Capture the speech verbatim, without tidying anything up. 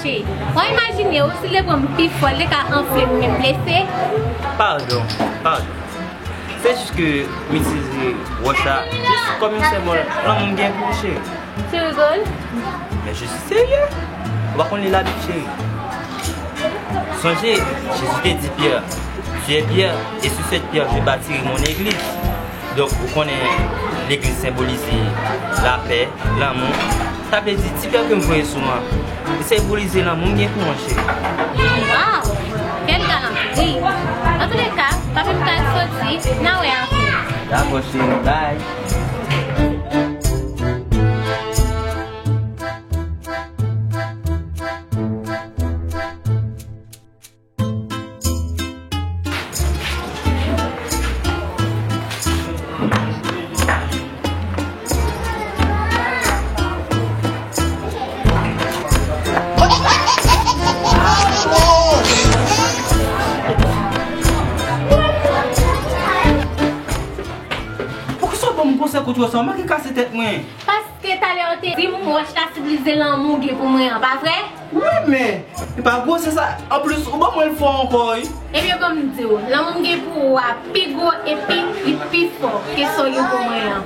Cheri, w a imajine w, si l te pran m pi fò, l te ka anfle m, menm blese. Padon, padon. Se jis ke m itilize wòch la jis kòm yon senbòl lanmou m gen pou ou, cheri. Tu rigoles? Mais je suis sérieux. Ou pa konn li Labib, cheri. Sonje, Jezi te di Pyè, tu es Pierre, et sur cette pierre, je bâtirai mon église. Donk, ou konnen legliz senbolize lapè, lanmou. Sa vle di, ti pyè ke m voye sou an, li senbolize lanmou m gen pou mwen, cheri. Waw! Kèl galanterie! Antouleka, papi m pral soti, n a wè apre. Dakò, cheri, bye. Poukisa w ban m konsèy kout wòch sa? Ou manke kase tèt mwen. Paske talè w te di m wòch la senbolize lanmou w gen pou mwen an, pa vre? Wi, men li pa gwosè sa. Anplis, ou ban mwen l fò ankò, wi. Ebyen, ban m di w, lanmou m gen pou ou a pi gwo epi li pi fò ke sa w gen pou mwen an.